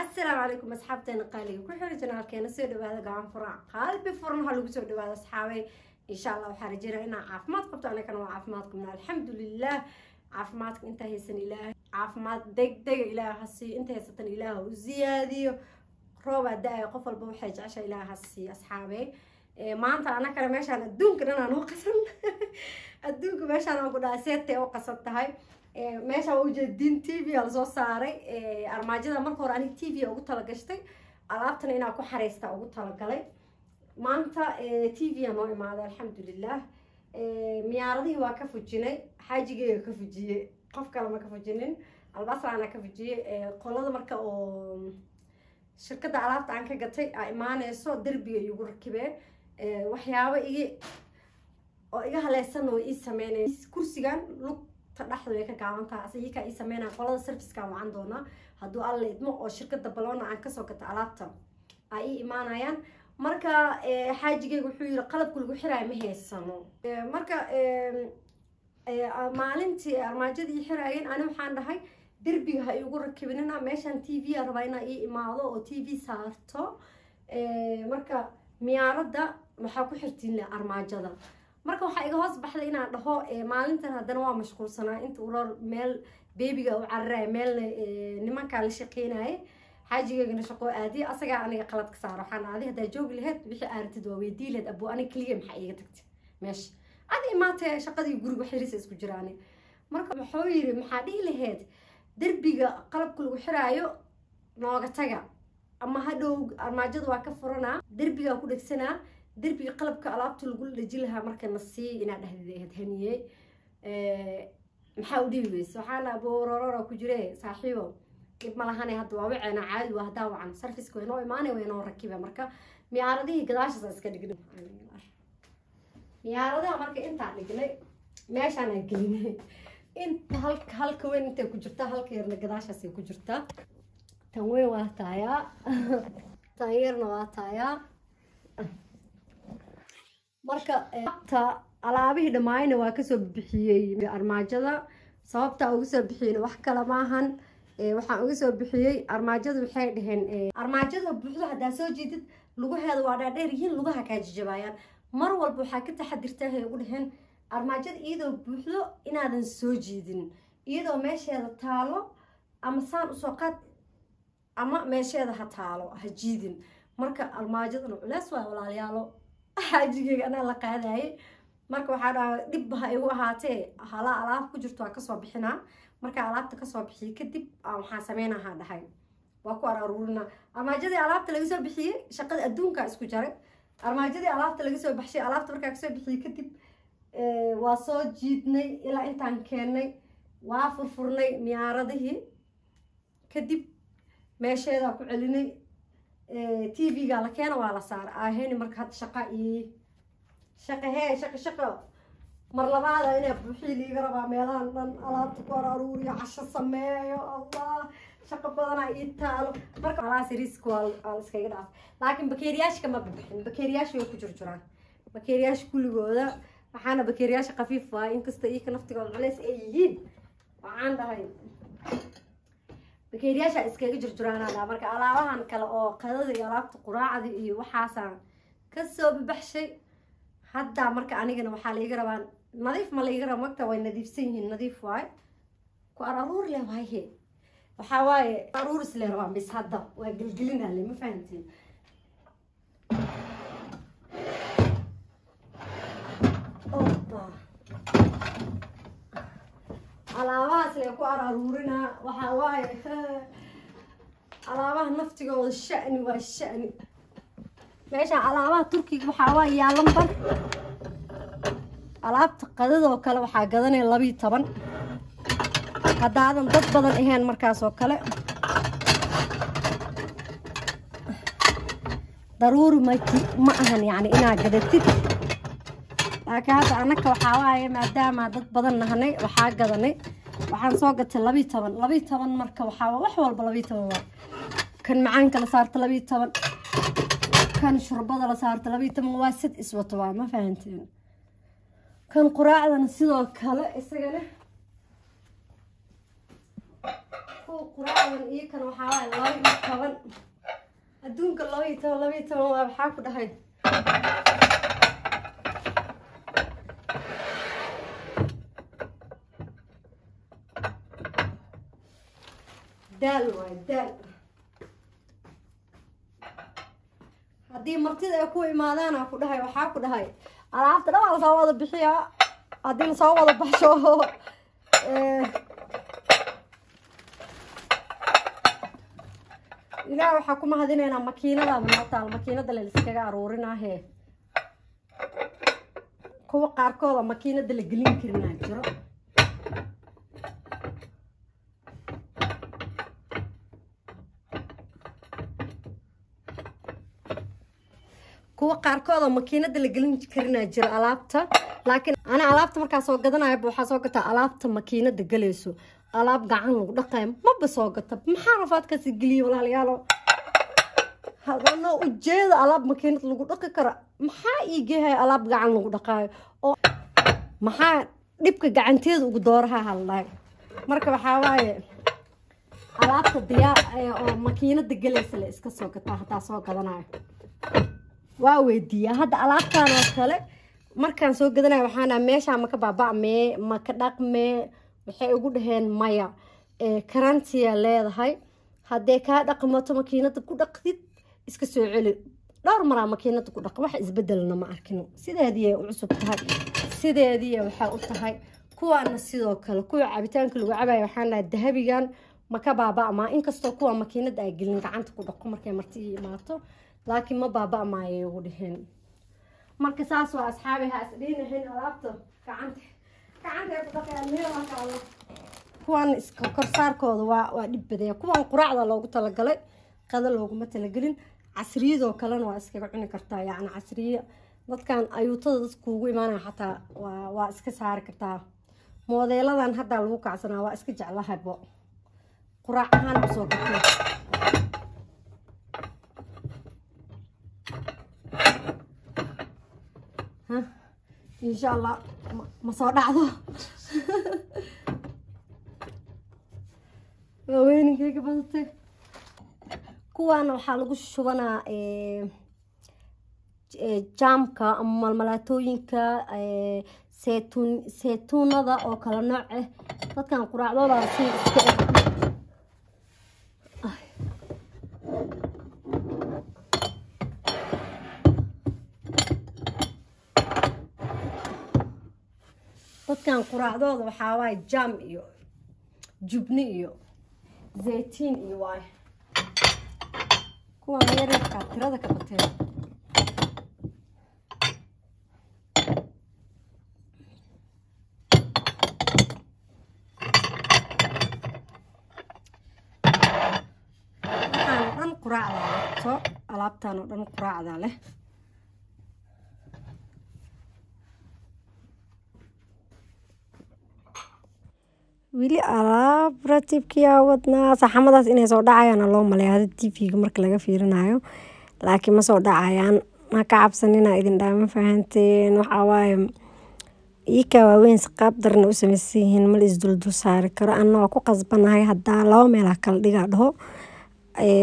Assalaamu calaykum asxaabteena qaaliga ku xira janaalkeena, soo dhawaada gacan furan qalbi furan ha lagu soo dhawaada asxaabay. Insha Allah waxaa rajeynaya inaa caafimaad qabto, anagana waa caafimaad qabnaa alxamdulilah. Caafimaadka intaa haysan Ilaahay caafimaad degdega Ilaah ha siiyo, inta haysatan Ilaah u ziyaadiyo. Roobaa da-ay, qof walba waxay jeceshaa Ilaah ha siiyo asxaabay. Maanta anakana meeshaan adduunka dhan aan u qasan, adduunka meeshaan aan ku dhahay seetay u qasan tahay. Meeshaan waa ujeedin TV aa lasoo saaray armaajada. Marka hore aniga TV ugu talagashtay, alaabtana inaa ku xareystaa ugu talagalay. Maanta TV aa noo imaaday alxamdulilah. Miyaaradihii waa ka fujinay, xaajigeyga ka fujiyey, qof kale ma ka fujinin, albasraana ka fujiyey. Qolada marka oo shirkadda alaabta aan ka gatay aa imaaneyso, derbiga igu rakibee waxyaabo igi oo iga haleysan oo ii sameynaya. Kursigan lugta dhexda way ka gaaban tahay, ase iyakaa ii sameynaya. Qolada servicekaan wacan doonaa hadduu Alla idmo, oo shirkadda Balona aan kasoo gata alaabta ay ii imaanayaan. Marka xaajigeyga wuxuu yiri qalabka lagu xiraayo ma haysano. Marka maalintii armaajadii ii xiraayeen, ani waxaan dhahay derbiga ha iigu rakibinina meeshaan, TV a rabaa inaa ii imaado oo TV saarto. Marka miyaaradda waxaa ku xirtiin armaajada. Marka waxaa iga hoos baxday inaan dhaho maalintan haddana waa mashquulsanaa, inta uroor meel beebiga u cararaya, meelna nimankaa la shaqeynaya, xaajigeygana shaqoo aadiye. Asagaa aniga qalad ka saaro, waxaan adi haddaa joogi laheyd wixii aaratid waa weydii laheyd. Abuu, aniga keliya maxaa iiga tagtay meesha? Adi imaatee shaqadii guriga xiriisa isku jiraani. Marka wuxuu yiri maxaa dhihi laheyd derbiga qalabka lagu xiraayo nooga taga, ama hadhow armaajada waa ka furanaa, derbigaa ku dhegsanaa, derbiga qalabka alaabta lagu dheji lahaa marka na sii inaa dhehdeed haniyey, maxaa u dhibi weyse? Waxaana abuurorora ku jire saaxiibo, dhib ma lahane, hadda waa waceena caadi waa, haddaa wacan serviceka way noo imaanay, way noo rakiba. Marka miyaaradihii gadaashaas iska dhignay, miyaaradaha marka intaa dhignay meeshaanaan gelinay. Inta halka halka weyn intay ku jirtaa, halka yarna gadaashaasay ku jirtaa. Tan weyn waa taayaa, tan yarna waa taayaa. Marka ta alaabihii dhammaayna waa kasoo bixiyey armaajada. Sababtaa uga soo bixiyeyna wax kale maahan, waxaan uga soo bixiyey armaajada waxay dhaheen armaajada buuxdo haddaa soo jeedid lugaheeda waa dhaadheer yihiin, lugaha kaa jajabaayaan. Mar walba waxaa ka taxadirtaa hay ugu dhaheen armaajada iyadoo buuxdo inaadan soo jiidin, iyadoo meesheeda taalo ama saan usoo qaad ama meesheeda ha taalo, ha jiidin. Marka armaajadana culeys waay walaalayaalo, xaajigeyga anaa la qaadayay. Marka waxaa dhaha dhib ha igu ahaatee, hala alaab ku jirto waa kasoo bixinaa. Marka alaabta kasoo bixiyey kadib waxaan sameynahaa dhahay waa ku araruurinaa armaajadii alaabta laga soo bixiyey. Shaqada adduunka isku jaray, armaajadii alaabta laga soo baxshay. Alaabta markaa kasoo bixiyey kadib waa soo jiidnay ilaa intaan keennay, waa furfurnay miyaaradihii, kadib meesheedaa ku celinay. TV-ga la keena, waa la saaray aheni. Marka hadda shaqa iyo shaqa hee shaqa shaqo mar labaada inaa buuxii liiga rabaa meelahan dhan alaabta ku araruuriyo, casho sameeyo. Allah, shaqo badanaa ii taalo. Marka alaas risk waa la iskaga dhaaf, laakiin bakeeriyaasha kama bixin, bakeeriyaasha way ku jirjiraan, bakeeriyaasha kulligooda. Waxaana bakeeriyaasha khafiif waay, inkasta iyaka naftigooda culeys ay yihiin. Waxaan dhahay bakeeriyaasha iskaga jirjiraanaa dhaha. Marka alaabahan kale oo qadada iyo alaabta quraacda iyo waxaasaan kasoo babaxshay hadda. Marka anigana waxaa laiga rabaa nadiif, ma laiga raba magta, way nadiifsan yihiin, nadiif waay, ku araruur leh waaye, waxaa waaye aruuris le rabaa bis. Hadda waa gelgelinaa le, ma fahantiin? Oba alaabahaas lee ku araruurinaa. Waxaa waaye alaabaha naftigooda shani waa shani. Meeshaan alaabaha Turkiga waxaa waaye yaalanbar. Alaabta qadadoo kale waxaa gadanaya 12 haddaadan dad badan ahayn markaas oo kale. Daruuri ma ahan yacni inaad gadatid, laakiin hadda annaka waxaa waaye maadaama dad badan nahanay waxaa gadanay, waxaan soo gatay 12, 12. Marka waxaa wax walba 12 waa kan macaanka la saarta 12, kan shurbada la saarta 12, waa sid iswato waa, ma fahanteen? Kan quraacdana sidoo kale isagana, kuwa quraacdan iyo kan waxaa waaye 12. 11, 12 waa. Waxaa ku dhahay daal waay daal. Haddii martida ay ku imaadaana ku dhahay, waxaa ku dhahay alaabta dhan waa lasoo wada bixiyaa. Haddii lasoo wada baxsho, ilaah waxaa ku mahadinaynaa makiinadaaba noo taal, makiinada la iskaga aruurinaahe. Kuwa qaarkooda makiinada la gelin karinaa jiro. Kuwa qaarkooda makiinada la gelin karinaa jiro alaabta, laakiin ana alaabta markaa soo gadanayaba waxaa soo gataa alaabta makiinada galayso. Alaab gacan lagu dhaqayo maba soo gata. Maxaa rafaadkaasi geliye walaalayaalo? Hadana ujeeda alaab makiinad lagu dhaqi karo, maxaa ii geehaya alaab gacan lagu dhaqaayo? Oo maxaa dhibka gacanteeda ugu dooraha hadlahay? Marka waxaa waaye alaabta diyaar oo makiinada galaysa la iska soo gataa. Hataa soo gadanayo waa weydiiyaa. Hadda alaabtan oo kale markaan soo gadanayo waxaan dhahaa meeshaa maka baaba'mee, maka dhaqmee? Waxay ugu dhaheen maya, karantiya leedahay, haddee kaa dhaqmato makiinada ku dhaqdid iska soo celi. Dhowr maraa makiinada ku dhaqa, wax isbedelna ma arkino, sideediiyay u cusub tahay, sideediiya waxaa u tahay. Kuwaana sidoo kale kuwa cabitaanka lagu cabayo waxaan dhahay dahabigan maka baaba'maa? Inkastoo kuwa makiinada ay gelin gacanta ku dhaqo markay marti ii imaato, laakiin ma baaba'maayay ugu dheheen. Marka saas waa asxaabi, ha isdhiinahin alaabta gacanta gacanta ku dhaqayaan meel kaalo. Kuwan iska korsaarkooda waa dhib badaya. Kuwan quraacda loogu talagalay, qada looguma talagelin. Casriyadoo kalena waa iskaga cuni kartaa, yacni casriye dadkan ayuutada dadka kuugu imaanaya xataa waa iska saari kartaa. Moodeeladan haddaa lagu kacsanaa, waa iska jeclahaybo quraac ahaan usoo gatay. Ha insha Allah ma soo dhacdo, waa weyninkayga badatay. Kuwaana waxaa lagu shubanaa jaamka ama malmalaatooyinka, seytuun, seytuunada oo kala nooc ah. Dadkan quraacdooda si iska ah. Dadkan quraacdooda waxaa waaye jaam iyo jubni iyo zaytiin iyo waay. Kuwaan yaryarkaa tirada ka bateen. Waxaan oo dhan quraacda wato, alaabtan oo dhan quraacda leh. Weli alaab ratibkiyaa wadnaa. Saxamadaas inay soo dhacayaan loo maleeya hada TV-ga marka laga fiirinayo, laakiin ma soo dhacayaan, ha ka cabsanina idin dhaa. Ma fahanteen? Waxaa waaye iikaa waaweyn si qaab darna u samaysan yihiin, ma la isduldul saari karo. Anna waa ku qasbanahay haddaa laba meel ha kala dhigaa dhaho,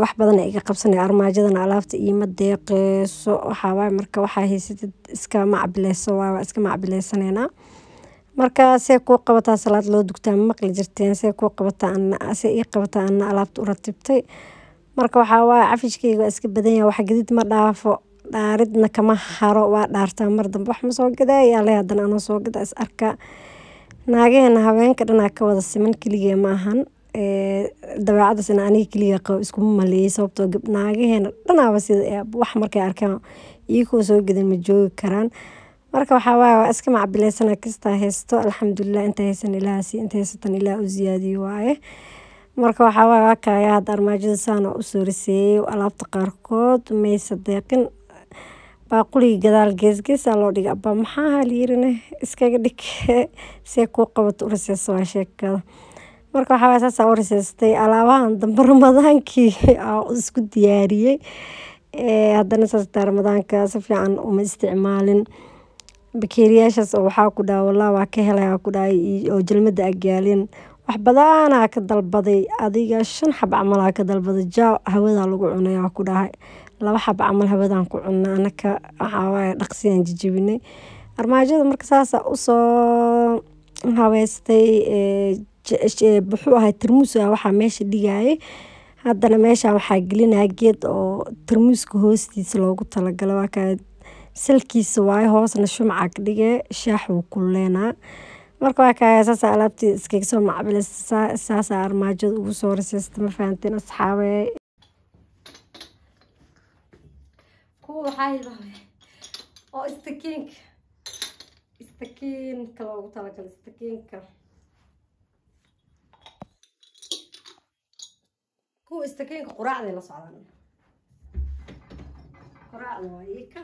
wax badan iga qabsanay, armaajadana alaabta iima deeqeyso. Waxaa waaye marka waxaa haysatid iska macbileyso, waa iska macbileysaneynaa. Marka see kuu qabataa salaad loo dugtaa, ma maqli jirteen? See kuu qabataa anna, see ii qabataa anna alaabta u ratibtay. Marka waxaa waaye cafishkayga waa iska badan yahay, wax gadid ma dhaafo, dhaaridna kama haro. Waa dhaartaa mar dambe wax ma soo gadaaya alle, haddana anoo soo gada is arkaa. Naagaheena haweenka dhanaa ka wada siman, keligee ma ahan dabeecadaas in aniga keliga qabo iskuma maleeyay, sababtoo naagaheena dhanaaba sida wax markay arkaan iyagoo soo gadan ma joogi karaan. Marka waxaa waaye waa iska macbileysana kastaa haysto, alxamdulilah. Inta haysan ilaah sii, inta haysatan ilaah u ziyaadiyo waaye. Marka waxaa waaye waa kaaya hadda armaajada saan oo usoo riseeyey. Alaabta qaarkood maysa deeqin, baaquligii gadaal geesgeesaa loo dhigay. Abba maxaa halyirine iskaga dhig, see kuu qabato u riseyso waa sheekada. Marka waxaa waaye saasaa u riseystay alaabahan dambe ramadaankii aa isku diyaariyey. Haddana saas taa ramadaanka si fiican uma isticmaalin bakeeriyaashaas oo waxaa ku dhaha wallah waa ka helay ku dhahay oo jalmada agyaalin. Wax badanaa ka dalbaday, adiga 5 xab camalaa ka dalbaday, jaa hawadaa lagu cunay ku dhahay. Laba xab camal hawadaan ku cunna anaka, waxaa waaye dhaqsiyaan jijibinay armaajada. Marka saasa usoo habeystay. Wuxuu ahay tarmuus waxaa meesha dhigayay. Haddana meesha waxaa gelinaya geed oo tarmuuska hoostiisa loogu talagalay. Waa kaa salkiisa waaye, hoosna shumaca ka dhigee, shaax wuu kululeenaa. Marka waa kaa saasa alaabtii iskaga soo macbilaysa, saasa armaajada ugu soo rasaysta. Ma fahanteen asxaabe? Kuwa waxaa hilmaamay oo istakiinka loogu talagalay, istakiinka, kuwa istakiinka quraacday la socdaan, quraacda waa iika.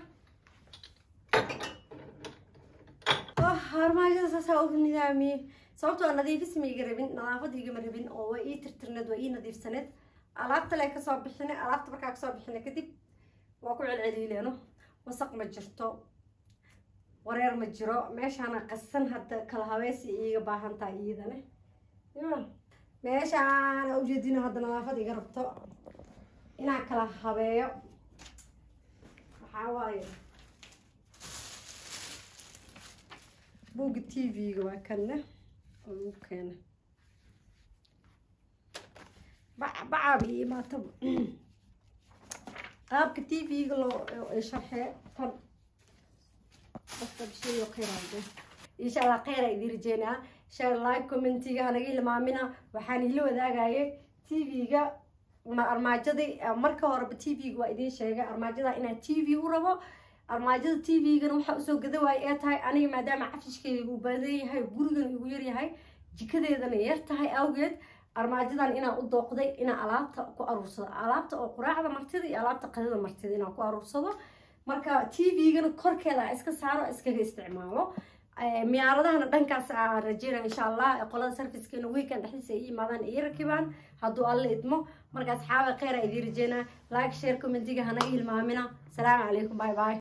Armaajada saasaa ugu nidaamiyey, sababtoo nadiifis ma iga rabin, nadaafad igama rabin oo waa ii tirtirneed, waa ii nadiifsaneed. Alaabta le kasoo bixinay, alaabta markaa kasoo bixinay kadib waa ku celceliileeno, wasaq ma jirto, wareer ma jiro. Meeshaana qasan hadda kala habeesi iiga baahan tahay iyadane. Meeshaana ujeedino hadda nadaafad iga rabto inaan kala habeeyo. Waxaa waaye buugga TV-ga waa kanne oo lagu keena bacaaba ii imaataba qaabka TV-ga loo sharxee tan qofka bishayo khayraade. Insha Allah khayra idiin rajeynaa. Share, like, commentiga hanaga ilmaamina. Waxaan ila wadaagayay TV-ga ma armaajadii. Marka horeba TV-ga waa idiin sheegay armaajada inaan TV u rabo. Armaajada TV-gana waxaa usoo gada waayay ee tahay aniga maadaama cafishkeyga uu badan yahay, gurigan igu yaryahay, jikadeedana yar tahay awgeed, armaajadan inaan u dooqday inaan alaabta ku aruursado, alaabta oo quraacda martida iyo alaabta qadada martida inaan ku aruursado. Marka TV-gana korkeeda aan iska saaro, iskaga isticmaalo. Miyaaradahana dhankaas aan rajeynaya insha Allah qolada servicekeena weekend dhexdiisa ay yimaadaan, ii rakibaan hadduu Alle idmo. Marka asxaaba kheyr idiin rajeynaa. Like, share, commentiga hanaga hilmaamina. Asalaamu calaykum, bye bye.